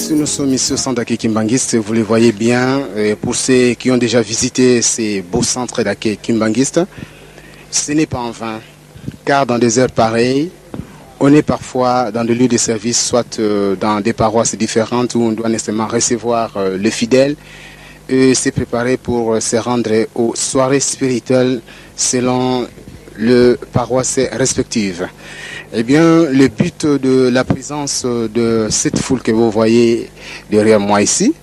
messieurs, nous sommes ici au centre d'accueil Kimbanguiste. Vous le voyez bien. Pour ceux qui ont déjà visité ces beaux centres d'accueil Kimbanguiste, ce n'est pas en vain. Car dans des heures pareilles, on est parfois dans des lieux de service, soit dans des paroisses différentes où on doit nécessairement recevoir les fidèles et se préparer pour se rendre aux soirées spirituelles selon les paroisses respectives. Eh bien, le but de la présence de cette foule que vous voyez derrière moi ici,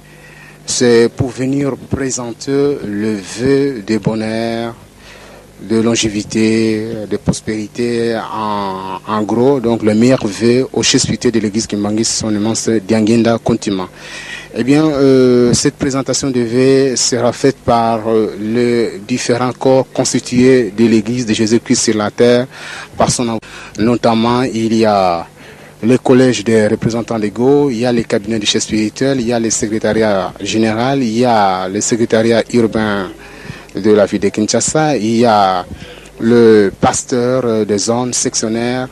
c'est pour venir présenter le vœu de bonheur, de longévité, de prospérité en gros, donc le meilleur vœu au chef spirituel de l'église Kimbanguiste, son immense Diangienda Kuntima. Eh bien, cette présentation de vœux sera faite par les différents corps constitués de l'église de Jésus-Christ sur la terre, par son notamment, il y a le collège des représentants légaux, il y a les cabinets du chef spirituel, il y a le secrétariat général, il y a le secrétariat urbain de la ville de Kinshasa, il y a le pasteur des zones sectionnaires,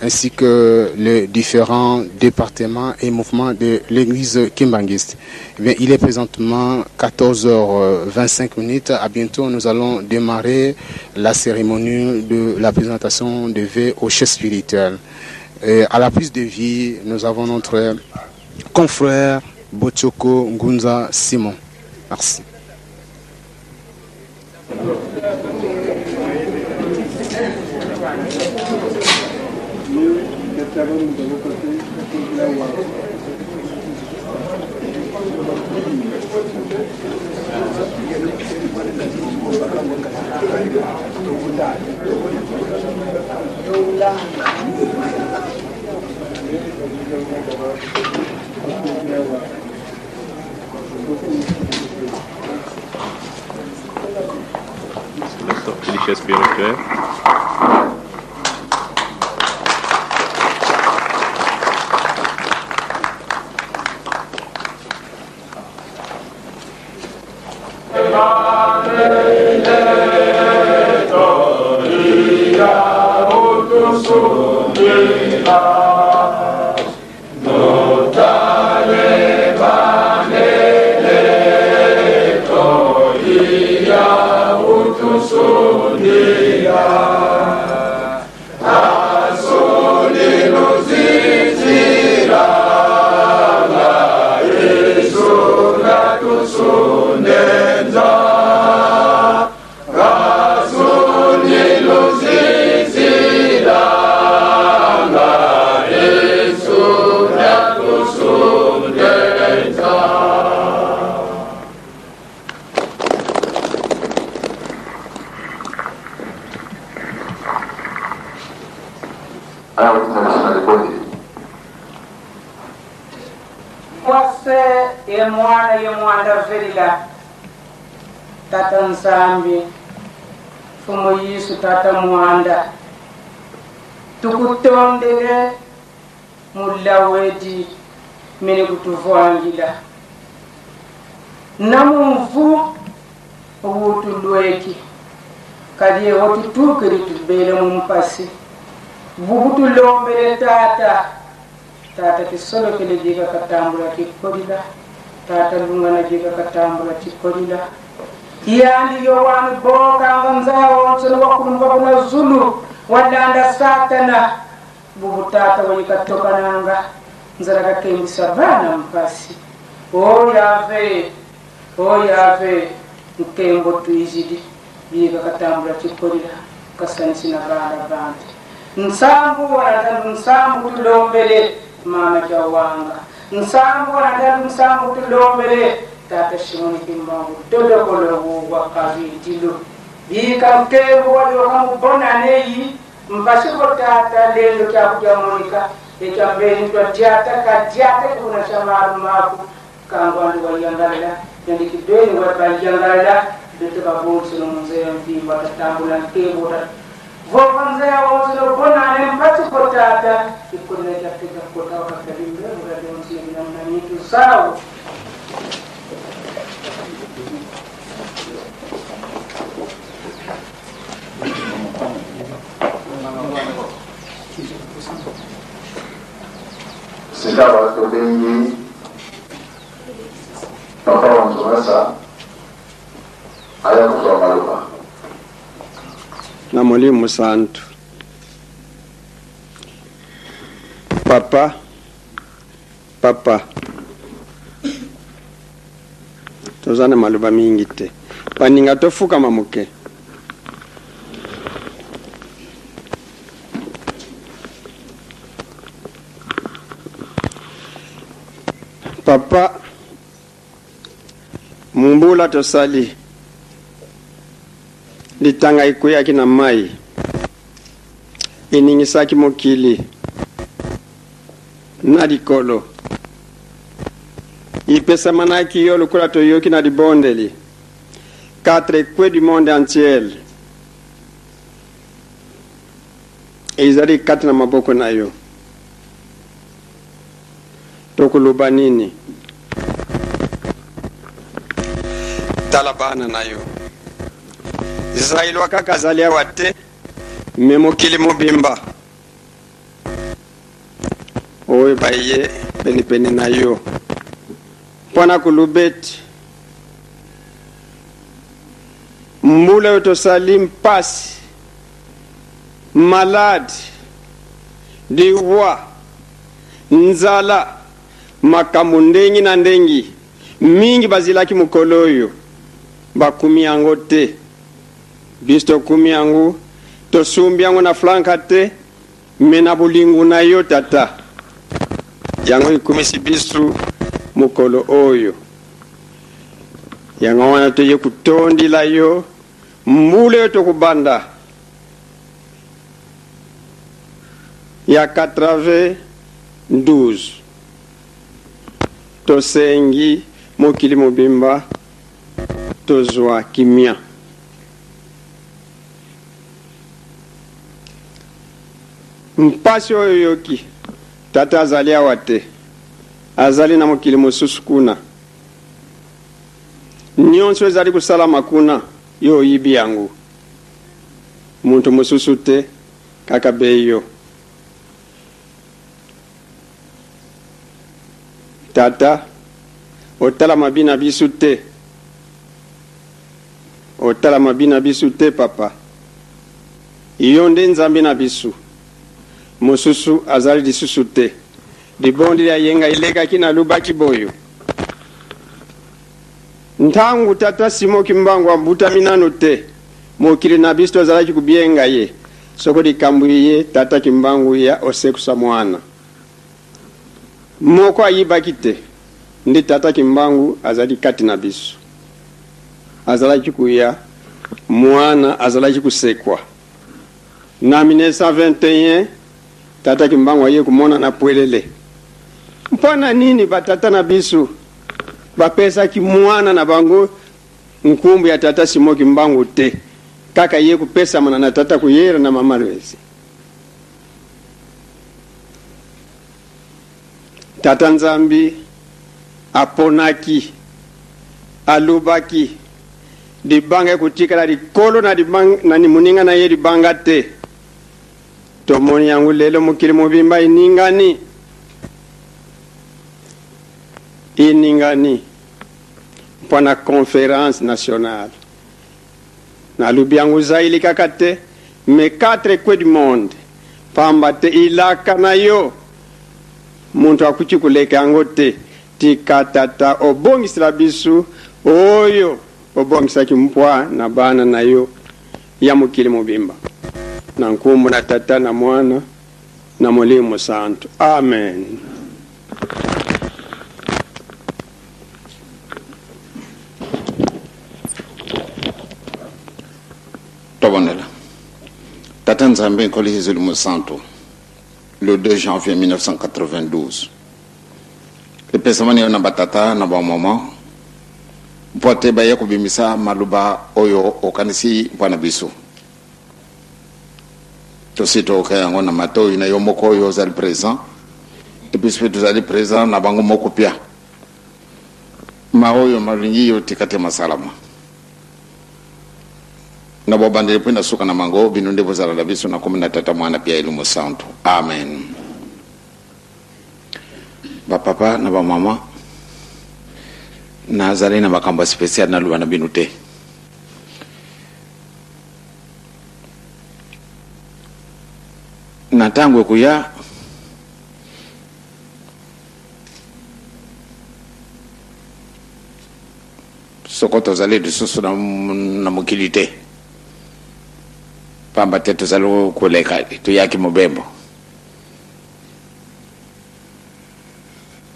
ainsi que les différents départements et mouvements de l'église kimbanguiste. Eh bien, il est présentement quatorze heures vingt-cinq minutes. À bientôt, nous allons démarrer la cérémonie de la présentation de vœux au chef spirituel. Et à la prise de vie, nous avons notre confrère Bochoko Ngunza Simon. Merci. La sortie du chef spirituel. Tata Nzambi, Mfumu Yesu Tata Mwanda, tukutondele mulawedi mene kutuvuangila namumvu wutulweki kadi wotutukeli tubele mumpasi bukutulombele tata tata kisolokele jika katambula kikolila tata lungana jika katambula kikolila yandi yowanu bokanga nzawo nsolo wakulumba kuna zulu walanda satana bubu tata wayikatokananga nzala kakembisa bana mpasi oyave oyave nkembo tuizidi biga katambula kikolila kasanisi na bana bandi nsambu wanatatu nsambu tulombele mama jawanga nsambu wanatatu nsambu tulombele tata Shimoni Kimbangu dodokolo wa kavidilo bika nkembo waliokamubona neyi mpasiko tata lendo kyakuja Monica ekyambeni twatiata katiata kuna shamaru maku kangwandu wayangalala yandikidweni wabayangalala bete babonso no mzee mvimba tatambula nkembo vova mzee wonso bonane mpasiko tata ikonela tega kota wakalimbe murajonsi namna nitu sawo. Sika bato bengi Papa Wanzungasa aya kozwa maloba. Na Molimo Mosantu. Papa, papa, toza na maloba mingi te. Baninga tofukama moke. Papa mbula tosali litanga ekweyaki na mai eningisaki mokili na likolo ipesamanaki yo lokola toyoki na libondeli quatre coins du monde entier ezali kati na maboko na yo. Tokoloba nini? Tala bana na yo. Zaïlois kaka azali awa te, me mokili mobimba oyo baye penepene na yo mpo na koloba ete mbula oyo tosali mpasi maladi liwa Nzala, makambo ndengi na ndengi, mingi bazilaki mokolo oyo, bakumi yango te. Biso tokumi yango, tosumbi yango na flanka te, me na bolingo na yo Tata. Yango ekumisi biso mokolo oyo. Yango wana toye kutondila yo mbula oyo tokobanda. Ya 92 tosengi mokili mobimba tozwa kimia. Mpasi oyo oyoki, tata azali awa te, azali na mokili mosusu kuna. Nionso ezali kosalama kuna, yo oyibi yango. Mutu mosusu te, kaka be yo. Tata, otala mabi na bisu te. Otala mabi na bisu te, papa. Yo nde Nzambe na bisu. Mosusu azali lisusu te. Libondi lya yenga elekaki nalobaki boyo. Ntango tata Simon Kimbangu abutami nano te, mokili na biso tozalaki kobienga ye soko likambo iye tata Kimbangu ya osekusa mwana. Moko ayibaki te nde tata Kimbangu azali kati na biso. Azalaki koya, mwana azalaki kosekwa. Na 1921 tata Kimbangu aye komonana pwelele. Mpo na nini batata na biso bapesaki mwana na bango nkumbu ya tata Simon Kimbangu te, kaka ye kopesamana na tata Kuyera na mama Lwezi? Tata Nzambi aponaki, alobaki, libanga ekotikala likolo na libanga, na moninga na ye libanga te. Tomoni yango lelo, mokili mobimba eningani, eningani mpo na conference nationale. Nalobi yango Zaïre kaka te, mais quatre coins du monde, pamba te ilaka na yo moto akoki koleka yango te. Tika Tata obongisela biso oyo obongisaki mpwa na bana na yo ya mokili mobimba, na nkombo na Tata na Mwana na Molimo Mosantu. Amen. Tobondela. Tata Nzambe Nkolo Yezu Mosantu, le 2 janvier 1992 epesamani yo na batata na bamama mpo te baye kobimisa maloba oyo okanisi mpo na biso. Tosi toyoka yango na matoi na yo moko oyo ozali present, epuis mpe tozali present na bango moko pia ma oyo malingi yo tika te masalama na bobandeli mpe na suka na mango. Bino nde bozala na biso na kombo na Tata, Mwana pia Elimo Santu. Amen. Bapapa na bamama, Nazali na makambo ya special naloba na bino te. Na ntango ekoya, soko tozali lisusu na, na mokili te, pamba te tozali koleka, toyaki mobembo.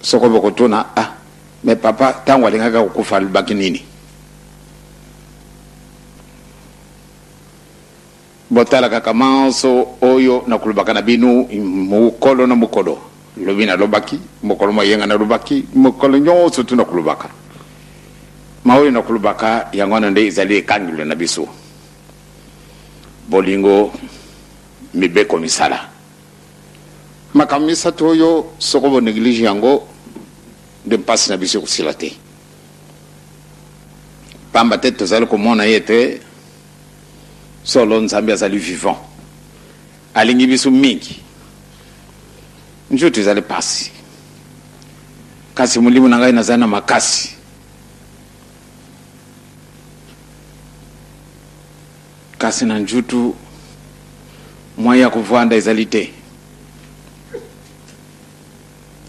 Soko bokotuna, ah, mais papa ntango alingaki kokufa alobaki nini? Botala kaka manso oyo nakolobaka na bino mokolo na mokolo. Lobi nalobaki, mokolo moyenga nalobaki, mokolo nyonso tu nakolobaka. Ma oyo nakolobaka, yango wana nde ezali ekangelo na biso. Bolingo, mibeko, misala. Makambo misato oyo, soko bo neglige yango, nde mpasi na biso ekosila te. Pamba te tozali komona ye ete solo Nzambe azali vivant, alingi biso mingi. Nzoto ezali pasi, kasi molimo na ngai nazali na makasi. Kasi na njutu moyen ya kovanda ezali te,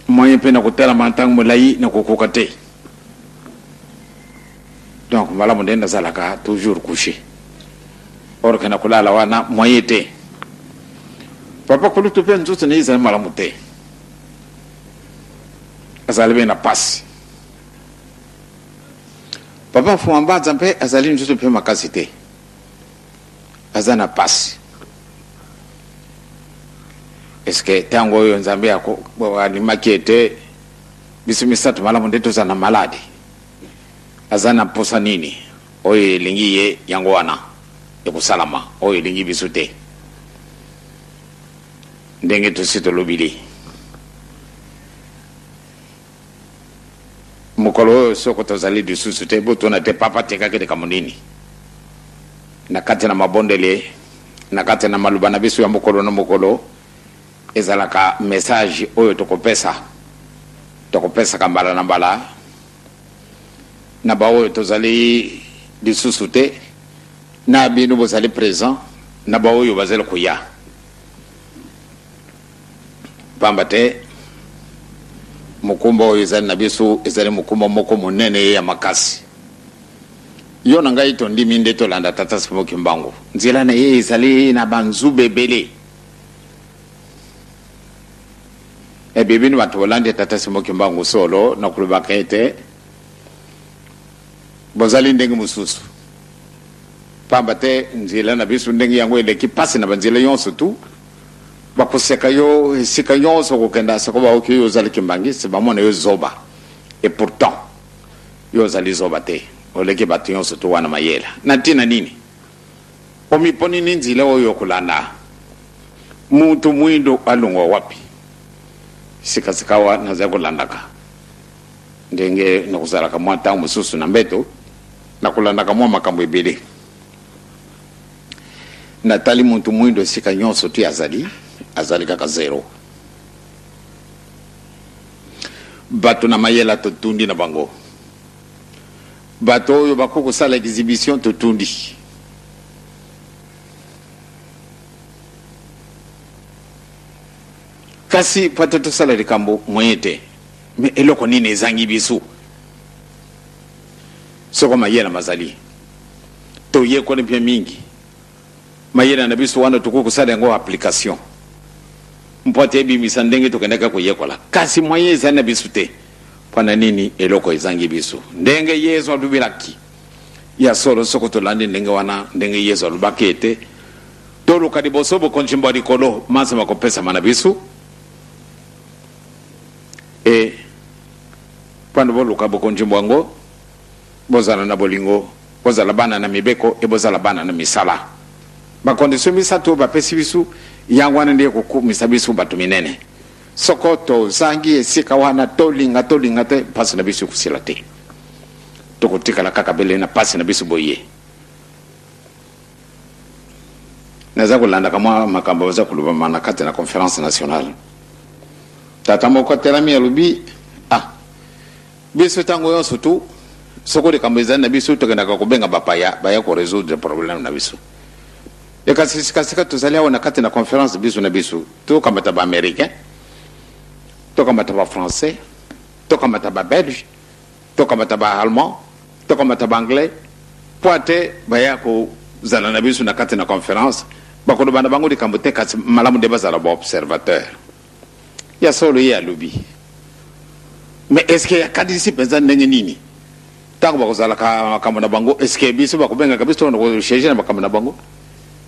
moyen mpe na kotalama ntango molai na kokoka te. Donc malamu nde nazalaka toujours couche, or ke na kolala wana moyen te. Papa kulutu mpe nzoto na ye ezali malamu te, azali mpe na pasi. Papa Mfuma Mbanza mpe azali nzoto mpe makasi te, aza na pasi. Eske ntango oyo Nzambe alimaki ete biso misato malamu nde tozala na maladi, aza na mposa nini? Oyo elingi ye yango wana ekosalama, oyo elingi biso te. Ndenge tosi tolobili Mokolo oyo soko tozali lisusu te, botuna te, Papa atekaki likambo nini? Na kati na mabondeli, na kati na maloba na biso ya mokolo na mokolo, ezalaka message oyo tokopesa, tokopesaka mbala na mbala na baoyo tozali lisusu te, na bino bozali present, na baoyo bazali koya. Pamba te mokumba oyo ezali na biso ezali mokumba moko monene ya makasi. Yo na ngai tondimi nde tolanda Tata Simon Kimbangu. Nzela na ye ezali na banzube ebele. Ebe bino bato bolandi Tata Simon Kimbangu solo na kolobaka ete bozali ndenge mosusu. Pamba te nzela na biso ndenge yango eleki pasi na banzela yonso tu. Bakoseka yo esika nyonso okokenda soko baoki yo ozali kimbangiste, bamona yo zoba. Et pourtant yo ozali zoba te, oleki bato nyonso tu wana mayela. Na ntina nini omiponi ni nzela oyo okolanda? Mutu mwindo alongwa wapi? Sikasikawa nazali kolandaka ndenge nakozalaka mwa ntango mosusu na mbeto, nakolandaka mwa makambo ebele. Natali mutu muindo esika nyonso ti azali, azali kaka zero. Bato na mayela totundi na bango. Bato oyo bakoki kosala exhibition totundi. Kasi po ete tosala likambo moyen te. Mais eloko nini ezangi biso? Soko mayela mazali, toyekoli mpe mingi. Mayele na biso wana tokoki kosala yango application mpo ete ebimisa ndenge tokendaki koyekola, kasi moyen ezali na biso te. Mpo na nini? Eloko ezangi biso. Ndenge Yezu alobelaki ya solo, soko tolandi ndenge wana, ndenge Yezu alobaki ete toluka liboso bokonzi bwa likolo, manso makopesama na biso. E Pwande boluka bokonzi bwango, bozala na bolingo, bozala bana na mibeko e bozala bana na misala. Ba condition misato oyo bapesi biso, yango wana nde ekokumisa biso bato minene. Soko tozangi esika wana, tolinga tolinga te, mpasi na biso ekosila te. Tokotikala kaka bele na mpasi na biso boye. Naza kolandaka mwa makambo baza kolobama na kati na conference nationale. Tata moko atelami alobi, ah, biso ntango yonso tu Soko likambo ezali na biso, tokendaka kobenga bapaya baya ko resoudre problème na biso. E kasi sikasika tozali awa na kati na conference biso na biso, tokamata ba Americains, tokamata ba Français, tokamata ba Belges, tokamata ba Allemands, tokamata ba Anglais, mpo ate baya kozala na biso na kati na conference. Bakoloba na bango likambo te, kasi malamu nde bazala ba observateur. Ya solo ye alobi, mais est ce que akanisi mpenza ndenge nini ntango bakozalaka makambo na bango? Est ce que biso bakobengaka biso tokona kosiéger na makambo na bango?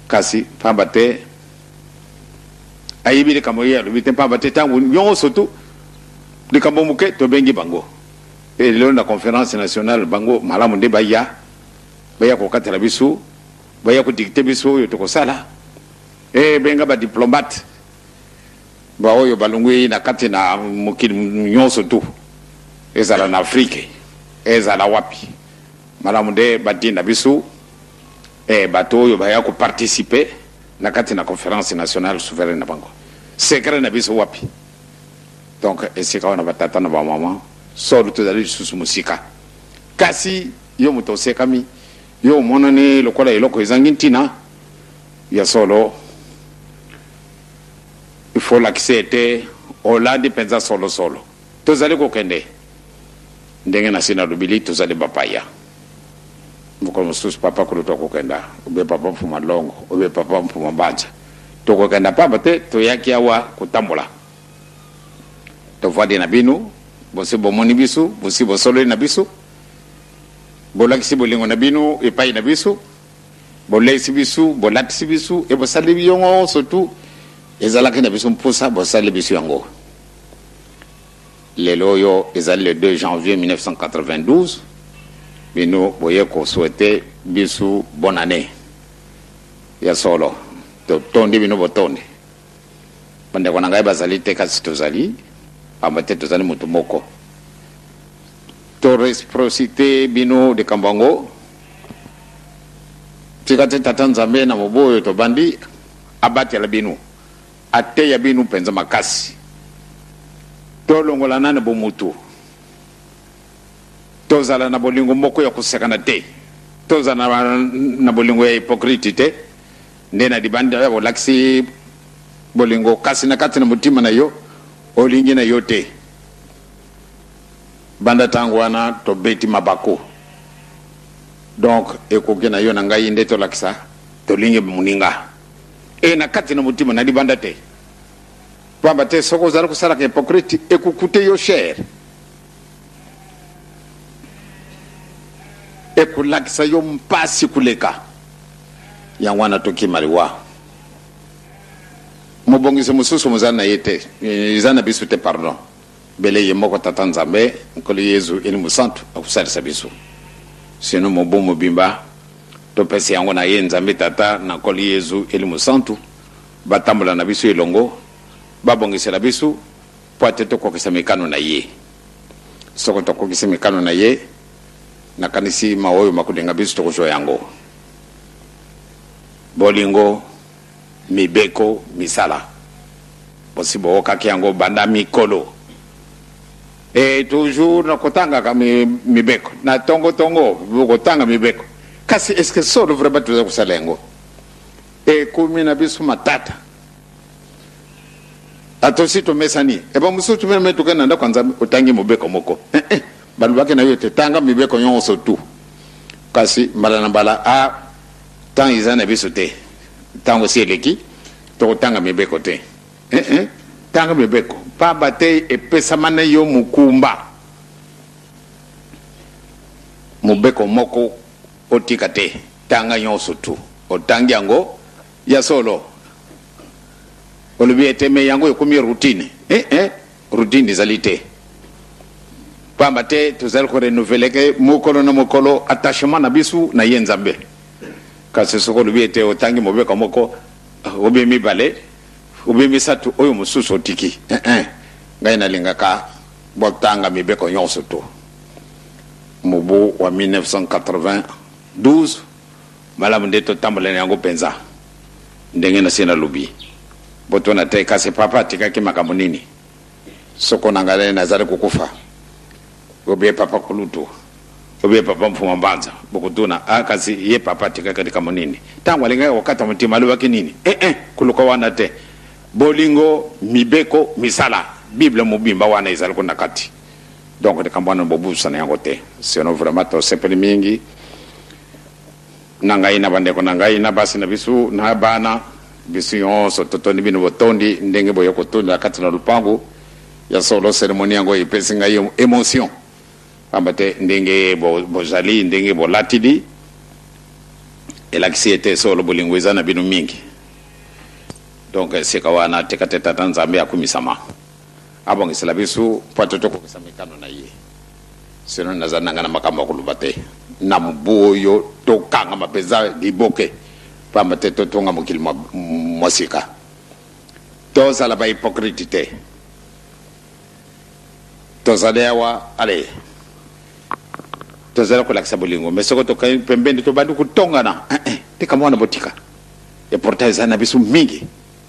Kasi pamba te ayebi likambo ye alobi te, pamba te ntango nyonso tu likambo moke tobengi bango. E lelo na conférence nationale, bango malamu nde baya, baya kokatela biso, baya kodicter biso oyo tokosala. E benga badiplomates baoyo balongwi na kati na mokili nyonso tu, ezala na Afrike, ezala wapi, malamu nde batinda biso e bato oyo baya koparticiper na kati na conférence nationale souveraine na bango. Secret na biso wapi? Donc esika wana, batata na bamama, solo tozali lisusu mosika. Kasi yo moto osekami, yo omonani lokola eloko ezangi ntina, ya solo il faut lakisa ete olandi mpenza solosolo. Tozali kokende ndenge na si nalobili, tozali bapaya. Mokolo mosusu papa kulutu akokenda, obe papa Mfuma Longo, obe papa Mfuma Mbanza. Tokokenda pamba te toyaki awa kotambola. Tovandi na bino, bosi bomoni biso, bosi bosololi na biso, bolakisi bolingo na bino epai na biso, boleisi biso, bolatisi biso, e bosali yongo surtout ezalaki na biso mposa, bosali biso yango. Lelo oyo ezali le 2 janvier 1992, bino boye kosouhaiter biso bonne année. Ya solo totondi bino botondi. Bandeko na ngai bazali te, kasi tozali pamba te tozali motu moko. Toréciprocité bino likambo yango. Tika te Tata Nzambe na mobu oyo tobandi abatela bino, ateya bino mpenza makasi. Tolongola nani bomutu, tozala na bolingo moko ya kosekana te, tozala na bolingo ya hypocrite te, nde na libanda ya bolakisi bolingo, kasi na kati na motima na yo olingi na yo te. Banda ntango wana tobeti mabako. Donc ekoki na yo na ngai nde tolakisa tolingi moninga e na kati na motima, na libanda te, pamba te soki ozali kosalaka hypocrite, ekokute yo cher, ekolakisa yo mpasi koleka. Yango wana tokima liwa. Mobongisi mosusu mozali na ye te, eza na biso te, pardon, bele ye moko Tata Nzambe, Nkolo Yezu eli Mosantu akosalisa biso. Sino mobu mobimba topesa yango na ye Nzambe Tata na Nkolo Yezu eli Mosantu, batambola na biso elongo, babongisela biso mpo ate tokokisa mikano na ye. Soko tokokisi mikano na ye, nakanisi ma oyo makolinga biso tokozwa yango: bolingo, mibeko, misala. Bosi bookaki yango banda mikolo e toujours na kotangaka mibeko na tongo-tongo, kotanga mibeko. Kasi est ce que solo vraiment toza kosala yango? Ekomi na biso matata. Atosi tomesani eba mosusu même tokende na ndako ya Nzambe, otangi mobeko moko, eh, eh, balobaki na yo te tanga mibeko nyonso tu, kasi mbala na mbala a ntango eza na biso te, ntango si eleki, tokotanga mibeko te. Eh, eh, tanga mibeko, pamba te epesama na yo mokumba. Mobeko moko otika te, tanga nyonso tu. Otangi yango, ya solo olobi ete me yango ekomi routine. Eh, eh, routine ezali te, pamba te tozali korenouveler ke mokolo na mokolo attachement na biso na ye Nzambe. Kasi soki olobi ete otangi mobeko moko, obi mibale, obi misato, oyo mosusu otiki, eh, eh. Ngai nalingaka botanga mibeko nyonso tu. Mobu wa 1992 malamu nde totambola na yango mpenza ndenge na se nalobi. Botuna te kasi papa atikaki makambo nini? Soko na ngai nazali kokufa, obie papa kulutu. Obie papa Mfuma Mbanza, bokotuna, ah, kasi ye papa atikaka likambo nini? Ntango alingaki kokata motema alobaki nini? Eh, eh, koluka wana te. Bolingo, mibeko, misala. Bible mobimba wana ezali kuna kati. Donc likambo wana bobusana yango te. Sinon vraiment tosepeli mingi na ngai na bandeko na ngai na basi na biso na bana biso nyonso totondi bino botondi ndenge boye kotondela kati na lopango ya solo. Cérémonie yango epesi ngai émotion pamba te ndenge bozali, ndenge bolatili elakisi ete solo bolingo eza na bino mingi. Donc esika wana tika te Tata Nzambe akumisama, abongisela biso mpo ate tokokisa mikano na ye. Sinon naza nanga na makambo ya koloba te na mobu oyo. Tokangama mpenza liboke pamba te totonga mokili mwa sika. Tozala bahypocrite te. Tozali awa, ale tozali kolakisa bolingo, mais soki tokai pembeni tobandi kotongana, eh, eh, tika mwana botika. Et pourtant eza na biso mingi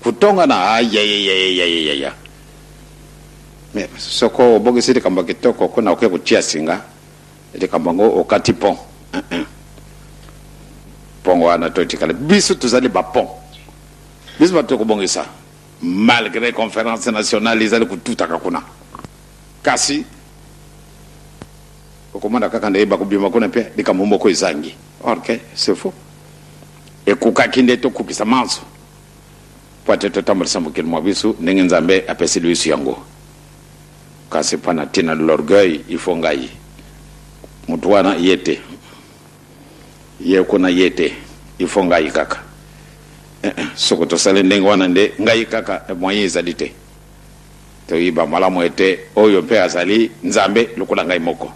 kotongana, ayayayayayaya. Mais soko obongisi likambo ya kitoko kuna, oke kotia singa likambo yango, okati pont, eh, eh. Pongo wana totikala biso tozali bapont, biso bato tokobongisa malgré conférence nationale ezali kotutaka kuna. Kasi okomona kaka nde bakobima kuna mpe likambo moko ezangi. Or que c'est faux. Ekokaki nde tokokisa manso mpo ate totambolisa mokili mwa biso ndenge Nzambe apeseli biso yango. Kasi mpo na ntina l'orgueil, il faut ngai motu wana ye te, ye kuna ye te, il faut ngai kaka, eh, eh. Soko tosali ndenge wana nde ngai kaka, moyen ezali te. Toyiba malamu ete oyo mpe azali Nzambe lokola ngai moko.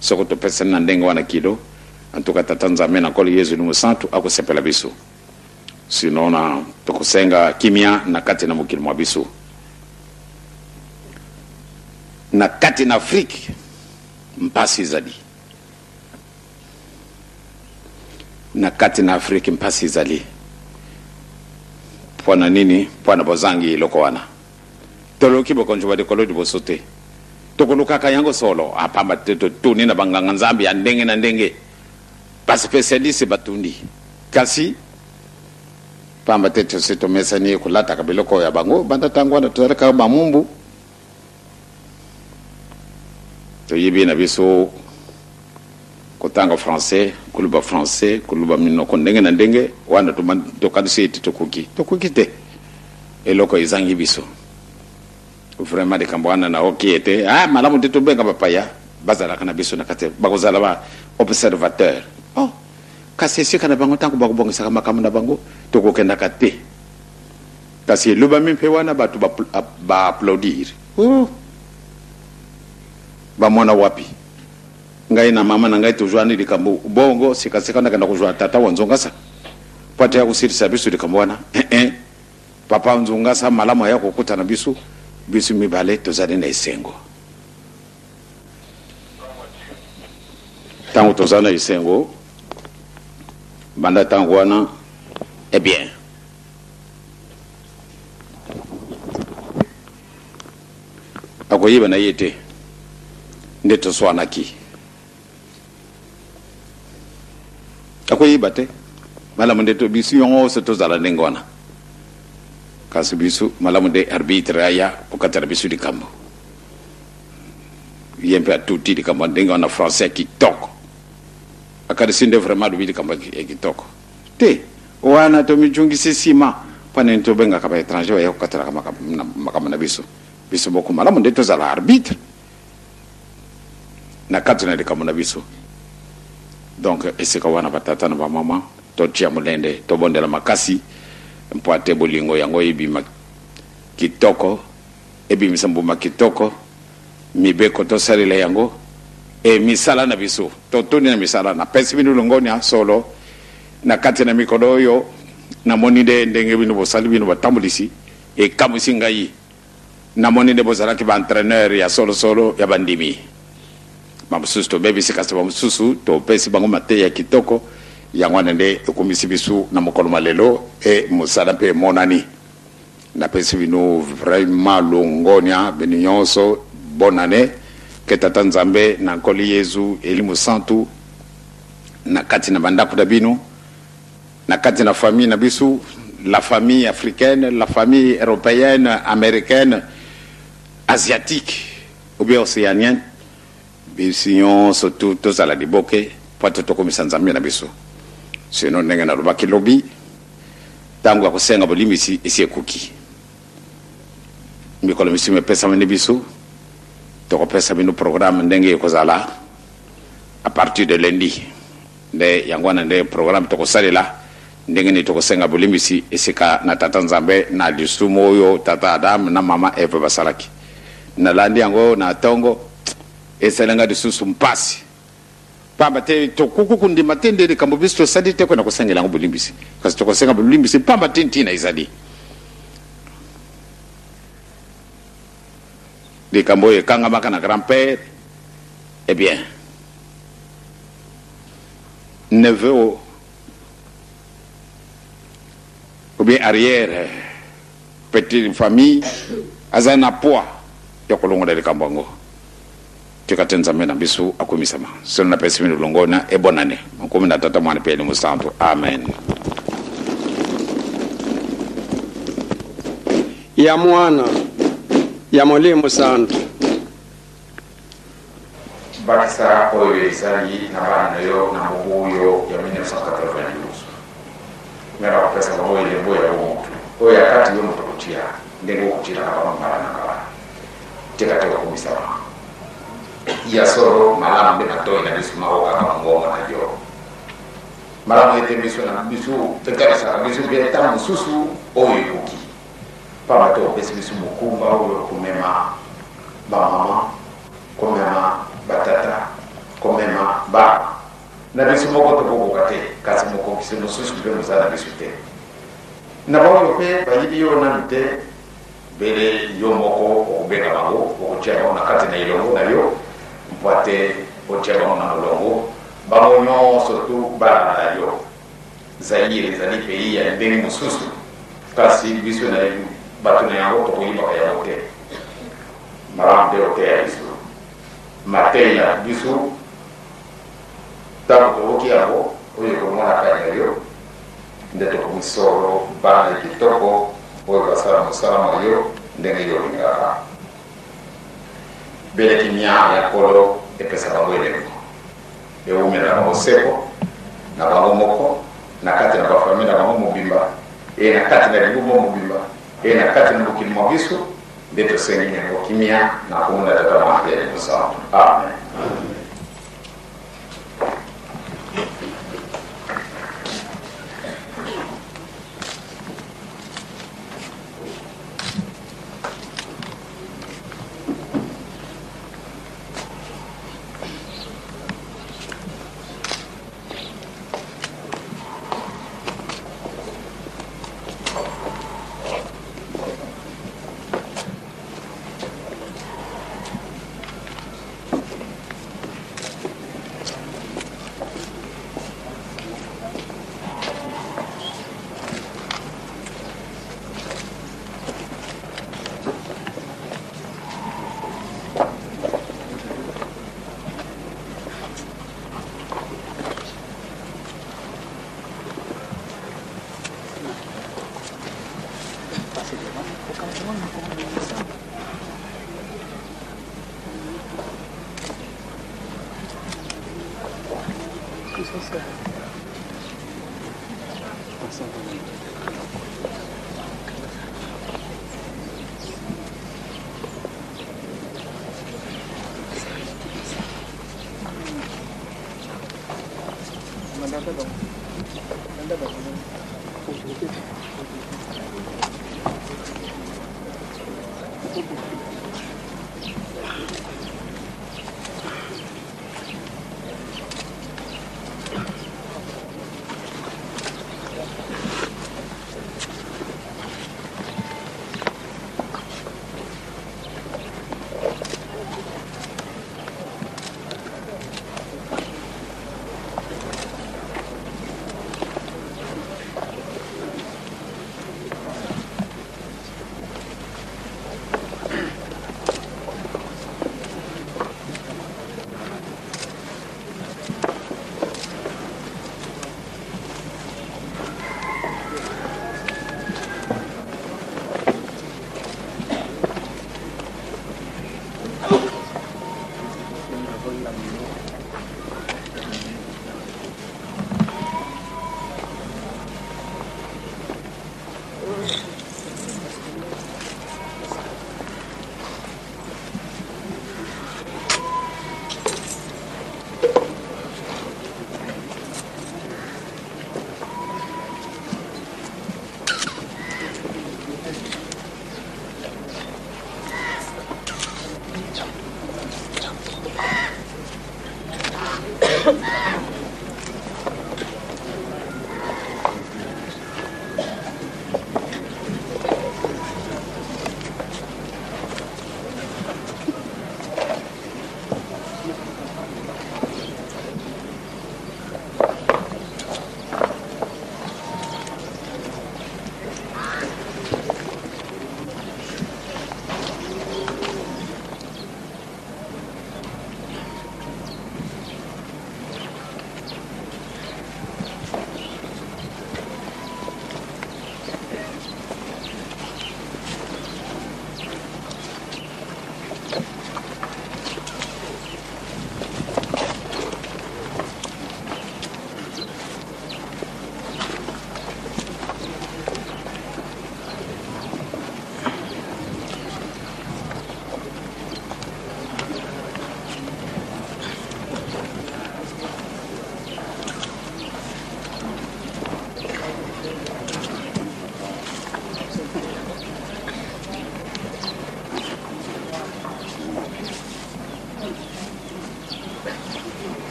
Soko topesani na ndenge wana kilo, en tout cas Tata Nzambe na Nkolo Yezu Mosantu akosepela biso. Sinon na tokosenga kimia na kati na mokili mwa biso, na kati na Afrique mpasi ezali, na kati na Afrique mpasi ezali. Mpo na nini? Mpo na bozangi eloko wana. Toluki bokonzi bwa likolo liboso te, tokolukaka yango solo apamba te. Totuni na banganga Nzambe ya ndenge na ndenge, baspecialiste batundi, kasi pamba te tosi tomesani kolataka biloko ya bango banda ntango wana tozali kaka bamumbu. Toyebi na biso kotanga français, koloba français, koloba minoko ndenge na ndenge wana, tokanisi ete tokoki. Tokoki te, eloko ezangi biso vraiment. Likambo wana naoki ete, ah, malamu te tobenga bapaya bazalaka na biso na kati, bakozala ba observateur. Oh, kasi esika na bango ntango bakobongisaka makambo na bango, tokokendaka te. Kasi elobami mpe wana bato baapplaudir. Oh, bamwana wapi? Ngai na mama na ngai tozwani likambo bongo sikasika. Nakenda kozwa tata wa Nzongasa po ate ya kosilisa biso likambo wana, eh, eh. Papa Nzongasa malamu aya kokutana biso, biso mibale tozali na esengo. Ntango toza na esengo banda ntango wana, eh bien, akoyeba na ye te nde toswanaki, akoyeba te. Malamu nde to biso nyonso tozala ndenge wana, kasi biso malamu nde arbitre aya kokatela biso likambo. Ye mpe atuti likambo ndenge wana, français ya kitoko. Akanisi nde vraiment alobi likambo ya kitoko te. Wana tomijungisi nsima. Mpo nini tobengaka baétranger baya kokatelaka makambo na biso? Biso moko malamu nde tozala arbitre na kati na likambo na biso. Donc esika wana, batata na bamama, totia molende, tobondela makasi mpo ate bolingo yango ebima kitoko, ebimisa mbuma kitoko. Mibeko tosalela yango, e misala na biso totuni na misala. Napesi bino longonya solo na kati na mikolo oyo. Namoni nde ndenge bino bosali, bino batambulisi, ekamwisi ngai. Namoni nde bozalaki baentraîneur ya solosolo ya bandimi. Bamosusu tobebisi, kasi bamosusu topesi bango mateya kitoko. Yango wana nde ekomisi biso na mokolo ma lelo, e mosala mpe emonani. Napesi bino vraiment longonya, bino nyonso. Bonne année, ke Tata Nzambe na Nkolo Yezu, Elimo Santu. Na kati na bandako na bino, na kati na famille na biso, la famille africaine, la famille européenne, américaine, asiatique ou bien océanienne, biso nyonso tu tozala liboke mpo ate tokomisa Nzambe na biso. Sino ndenge nalobaki lobi, ntango ya kosenga bolimbisi esi ekoki. Mikolo misusu epesamani biso, tokopesa bino programme ndenge ekozala à partir de lundi. Nde yango wana nde programme tokosalela ndenge nini tokosenga bolimbisi esika na Tata Nzambe na lisumu oyo tata Adam na mama Eve basalaki. Nalandi yango na tongo, esali nga lisusu mpasi, pamba te tokoki kondima te nde likambo biso tosali te kwena kosengela yango bolimbisi, kasi tokosenga bolimbisi pamba te ntina ezali likambo oyo ekangamaka na grand-père. Eh bien, neveu ou bien arrière petite famille aza na poids ya kolongola likambo yango. Tika te Nzambe na biso akumisama. Solo napesi bino longo na ebonane nkomi na Tata, Mwana mpe Elimo Santu. Amen. Ya Mwana, ya Molimo Santu. Bakisa oyo ezali na bana na yo na mobu oyo ya 1992, ngai nakopesa bango elembo ya bomoto oyo ya kati yo moto okotia, ndenge okotielaka bango mbala na mbala. Tika te okomisama ya solo malamu nde matoi na biso makokaka mongongo na yo malamu, ete miso na biso etalisaka biso mpe ntango mosusu oyo ekoki, pamba te opesi biso mokumba oyo komema bamama, komema batata, komema bana na biso moko tokokoka te, kasi mokokisi mosusu mpe mosala na biso te. Na baoyo mpe bayebi yo nanu te, bele yo moko okobenga bango, okotia bango na kati na elongo na yo, mpo ate otia bango na molongo, bango nyonso tu balanda yo. Zaire ezali pays ya ndenge mosusu, kasi biso na bato na yango tokoyebaka yango te malamu te. Oteya biso mateyi na biso ntango tokoki yango oyo ekomonaka na yo, nde tokomi solo bana ya kitoko oyo basala mosala mwa yo ndenge yo olingaka. Bele kimia ya Nkolo epesa bango elembo, ewumela bango seko na bango moko, na kati na bafamille na bango mobimba, e na kati na libumba mobimba, e na kati na mokili mwa biso. Nde tosengi yango kimia na komona Tata, Mwana mpe Elimo Santu. Amen.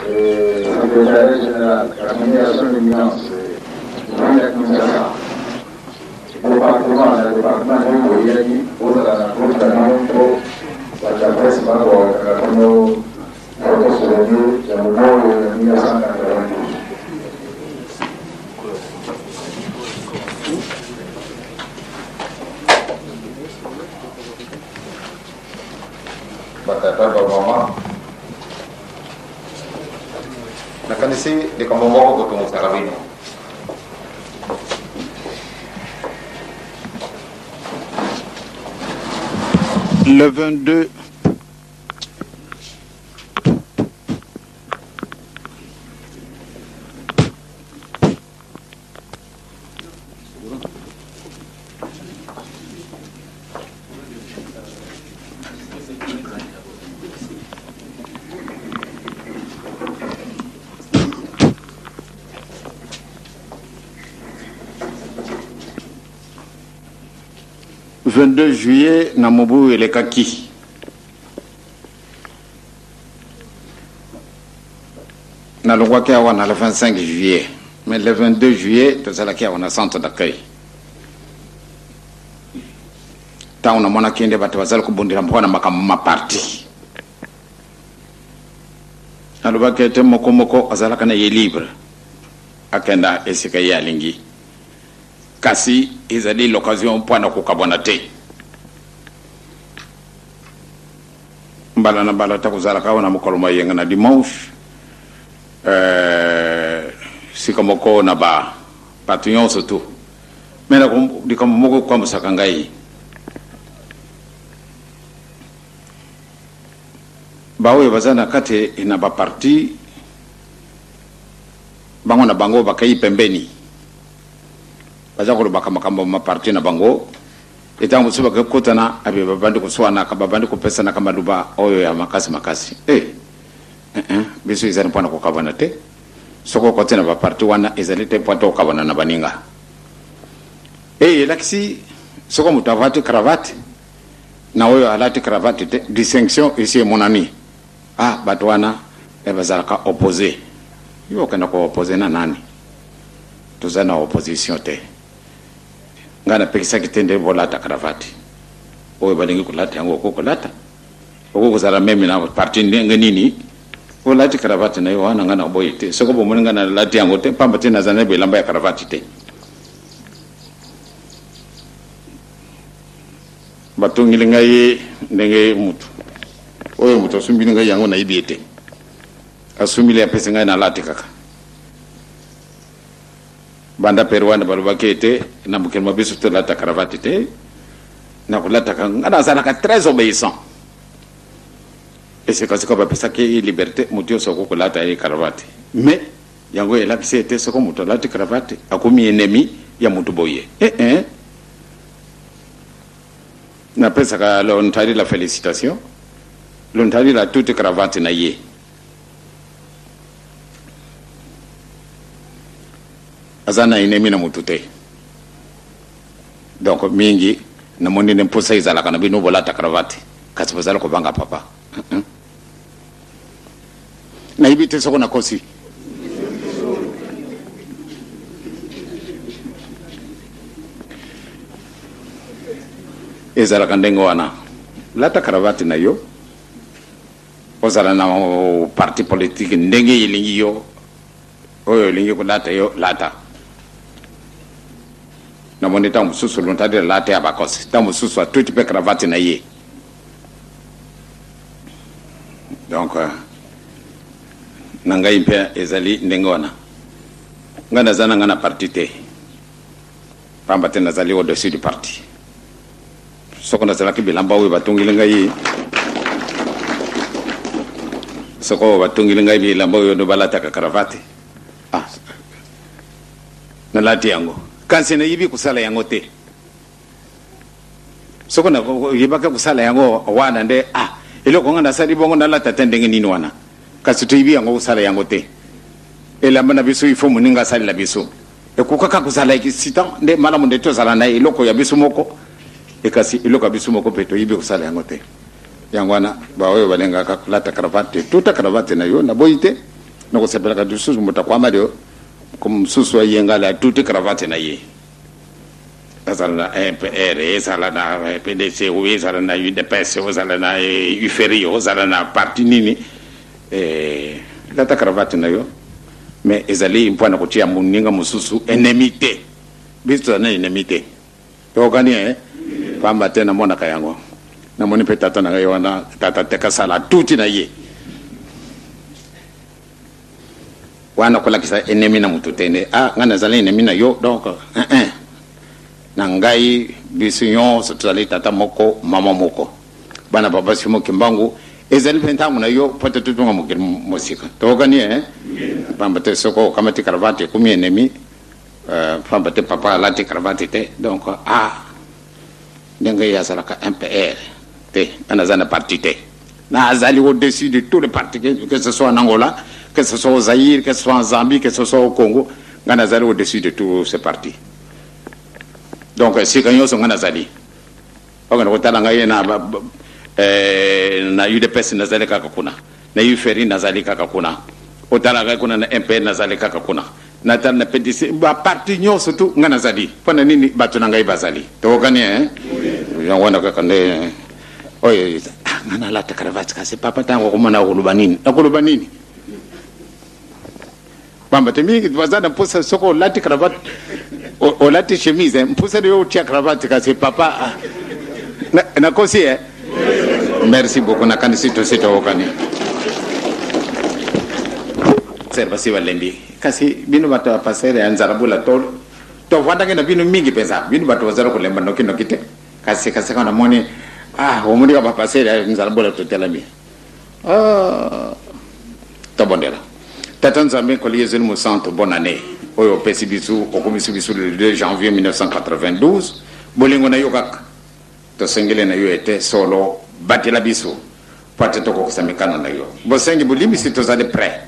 Secrétaire général, cabinet ya son éminence, ville ya Kinshasa, département na département nde boyaki ozala na kozala na mpo bato ya presse bakokaka bino photo souvenir ya mobu oyo ya 1992. Batata, bamama, nakanisi likambo moko kotungisaka bino. Le 22 22 juillet na mobu elekaki nalongwaki awa na le 25 juillet, mais le 22 juillet tozalaki awa na centre d'accueil. Ntango namonaki nde bato bazali kobundela mpo na makambo ma parti, nalobaki ete moko moko azalaka na ye libre akenda esika ye alingi, kasi ezali l'occasion mpo na kokabwana te. Mbala na mbala takozalaka awa na mokolo mwa yenga na dimanche, sika moko na ba bato nyonso tu. Me na likambo moko ekwambusaka ngai, baoyo baza na kati na ba parti bango na bango bakei pembeni. Baza kolobaka makambo ma parti na bango. Etango mosusu bakokutana abe babandi koswanaka, babandi kopesanaka maloba oyo ya makasi makasi. Eh, eh, eh, biso ezali mpo na kokabwana te. Soki okoti na baparti wana ezali te mpo ete okabwana na baninga. Eh, elakisi soko moto avati cravate na oyo alati cravate te, distinction esi emonani. Ah, bato wana eh, bazalaka oppose. Yo okenda ko oppose na nani? Toza na opposition te. Ngai napekisaki te nde bolata cravate. Oyo balingi kolata yango okoki kolata. Okoki kozala meme na parti ndenge nini, olati cravate na yo wana, ngai naboyi te. Soki bomoni ngai nalati yango te, pamba te nazali na bilamba ya cravate te. Batongeli ngai ndenge mutu oyo moto asumbili ngai yango nayebi ye te, asumbili apesi ngai nalati kaka. Banda pere wana balobaki ete na mokili mwa biso tolata cravate te, nakolataka ngai nazalaka très obéissant. Esika sikoyo bapesaki liberté, moto nyonso akoki kolata ye cravate, mais yango elakisi ete soko moto alati cravate akomi ennemi ya moto boye. Eh, eh. Napesaka Lontali la félicitation. Lontali la toute cravate na ye. Aza na ennemi na motu te. Donc mingi namoni nde mposa ezalaka na bino bolata cravate, kasi bozali kobanga papa. Nayebi te soko nakosi. Ezalaka ndenge wana, lata cravate na yo, ozala na parti politique ndenge elingi yo, oyo elingi kolata yo lata. Namoni ntango mosusu lontadi alata ya bakosi, ntango mosusu atuti mpe cravate na ye. Donc na ngai mpe ezali ndenge wana. Ngai naza na ngai na parti te, pamba te nazali au-dessus du parti. Soko nazalaki bilamba oyo batongeli ngai, soko batongeli ngai bilamba oyo nde balataka cravate, ah, nalati yango, kasi nayebi kosala yango te. Soko nayebaki kosala yango wana nde, ah, eloko ngai nasali bongo nalata te ndenge nini wana, kasi toyebi yango kosala yango te. Elamba na biso ifo moninga asalela biso, ekokaka kozala excitant nde malamu nde tozala na eloko ya biso moko, ekasi eloko ya biso moko mpe toyebi kosala yango te. Yango wana baoyo balingaka kolata cravate, tuta cravate na yo, naboyi te, nakosepelaka lisusu moto akwama leo mosusu ayengala atuti cravate na ye, ezala na MPR, ezala na PDC, ezala na UDPS, ozala na UFERI, ozala na parti nini, lata cravate na yo, mais ezali mpo na kotia moninga mosusu ennemi te. Biso tozali na ennemi te, tokokani eh? Pamba te namonaka yango, namoni mpe tata na ngai wana, tata Tekasala atuti na ye wana kolakisa ennemi na motu te nde, ah, ngai nazali ennemi na yo. Donc eh, eh. Na ngai biso nyonso tozali tata moko mama moko, bana papa Simon Kimbangu. Ezali mpe ntango na yo mpo te totonga mokili mosika, tokokani eh? Pamba te soko okamati cravate ekomi ennemi, pamba te papa alati cravate te. Donc ah, ndenge ye azalaka MPR te, nga naza na parti te, nazali au-dessus de tous les partis, que ce soit en Angola, que ce soit au Zaïre, que ce soit en Zambie, que ce soit au Congo, nga nazali au-dessus de tous ces partis. Donc esika nyonso nga nazali, okende kotala ngai na na UDPS nazali kaka kuna, na UFERI nazali kaka kuna, otala ngai kuna na MPR nazali kaka kuna, natala na PDC, ba parti nyonso tu nga nazali. Mpo na nini? Bato na ngai bazali, tokokani eh? Yango wana kaka nde oyo nga nalata cravate, kasi papa ntango akomona akoloba nini? Akoloba nini? Pamba te mingi baza na mposa, soki olati cravate, olati chemise, mposa na yo otia cravate, kasi papa nakosi eh? Merci beaucoup, nakanisi tosi tokokani. Ser basi balembi, kasi bino bato ya pasere ya nzala bula to tovandaki na bino mingi mpenza, bino bato bazali kolemba noki noki te, kasi kasi kaka namoni, ah, omoni ka bapasere ya nzala bula totelami. Ah, tobondela. Tata Nzambe, Nkolo Yezu Mosantu, bonne année. oyo opesi biso, okomisi biso le 2 janvier 1992. Bolingo na yo kaka tosengeli na yo ete solo batela biso mpo ate tokokisa mikano na yo. Bosengi bolimbisi, tozali prêt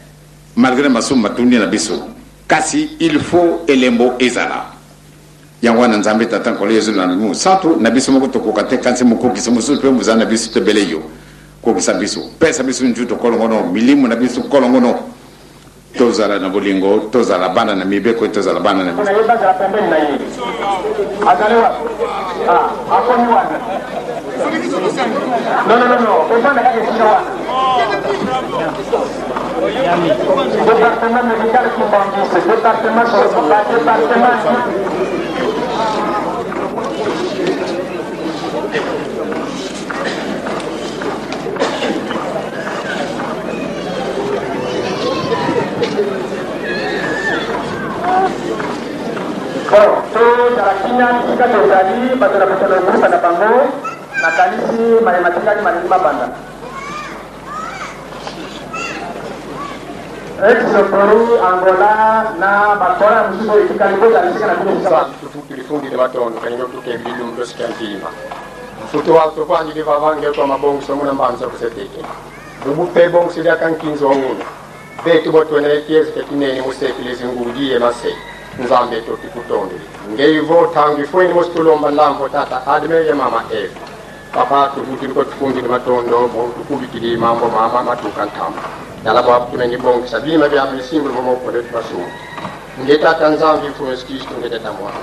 malgré masumu matundi na biso, kasi il faut elembo ezala. Yango wana Nzambe Tata, Nkolo Yezu na Molimo Mosantu, na biso moko tokoka te, kasi mokokisi mosusu mpe mozali na biso te bele yo. Kokisa biso, pesa biso njuto kolongono, milimo na biso kolongono, tozala na bolingo, tozala bana na mibeko, tozala bana na. Na ye bazala pembeni na ye. Azali wapi? Ah, akomi wana. Non, non, non, non, ovanda kaka esika wana. Département médical Kimbanguiste, département social, département. Bon, tozala kimia bisika tozali, bato na bato na groupe na bango, nakanisi maye matikali malingi mabanda. Ex-Peru, Angola na bakola mosusu oyo etikali, bozala esika na bino esika. Tulifundile matondo kanyinga kutukebili lumbu tosika ntima mfutu wa tupangili vavange kwa mabongiso muna mbanza kuseteke bubupe bongisi lya kankinzo ngulu betu botwena ekiezi kekineni musekilezi ngudi ye mase Nzambe totikutondeli ngeivo tangu ifweni mositulomba ndambo tata Adame ye mama Eva papa tuvutili kotufundile matondo botukubikili mambo mama matuka ntamba yala bwakutumeni bongisa bima bya bisimbulu bomokole tubasungu nge tata Nzambe ifu Yesu Kristo nge tata mwana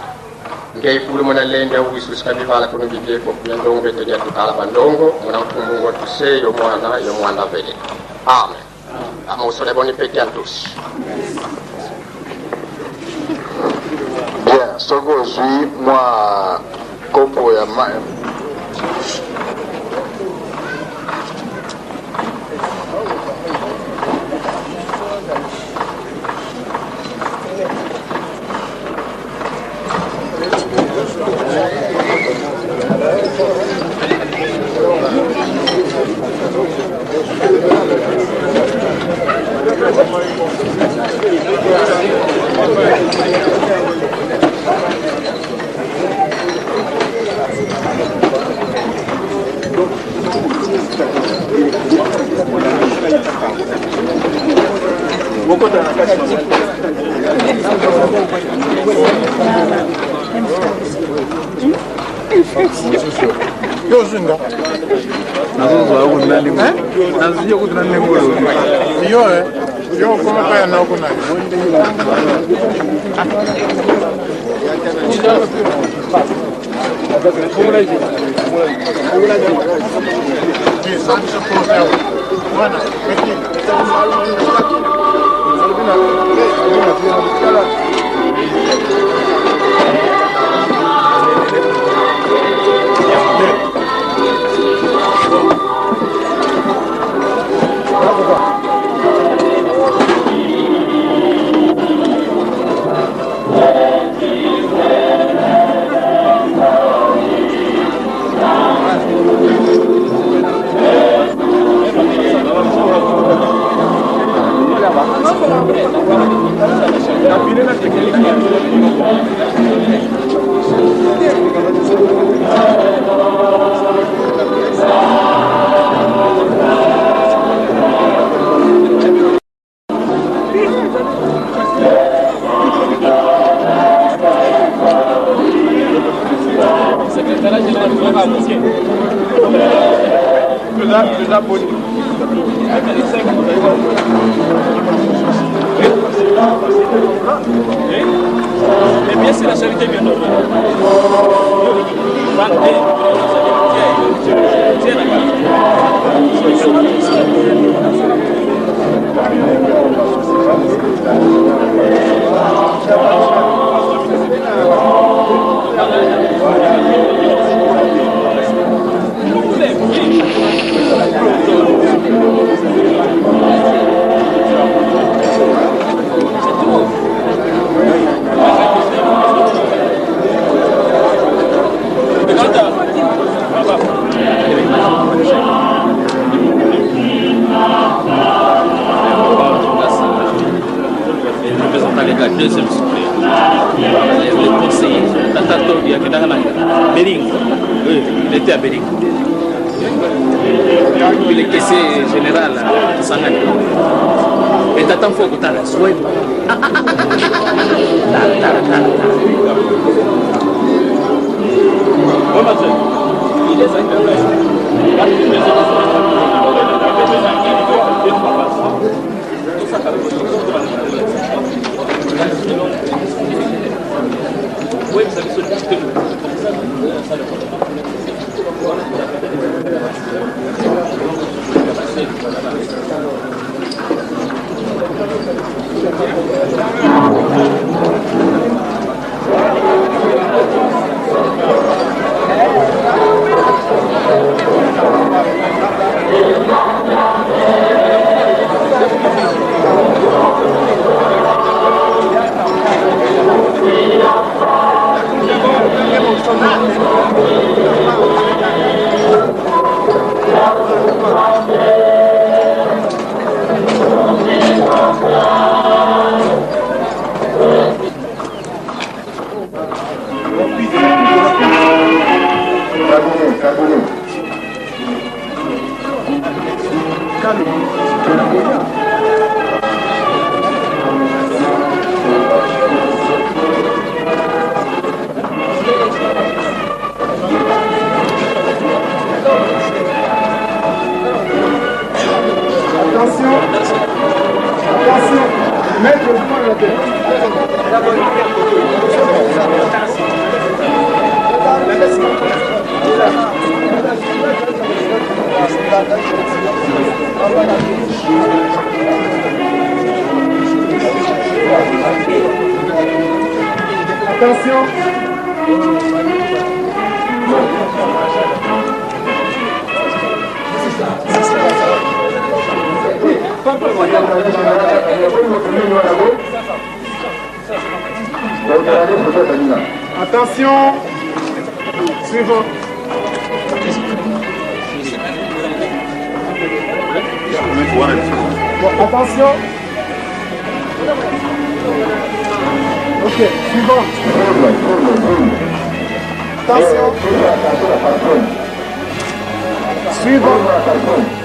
nge ifulu muna lende wisu sikabivala kuno bideko kuya ndongo betelia tukala bandongo muna mfumbungo tuse yo mwana yo mwana vele. Amen. Amusole boni pete à tous. Bien, soki ozwi mwa kopo ya mai. Yo okoma kaya na okuna. Mais bien, c'est la charité bien ordonnée. Bering. Oui, il était à Bering. Puis le caissier général à Kisangani. Et tata mfo kotala zwe. Tala, tala, tala. Attention, attention, maître la tête. Attention. Attention. Suivant. Bon, attention. Ok, suivant. Attention. Suivant.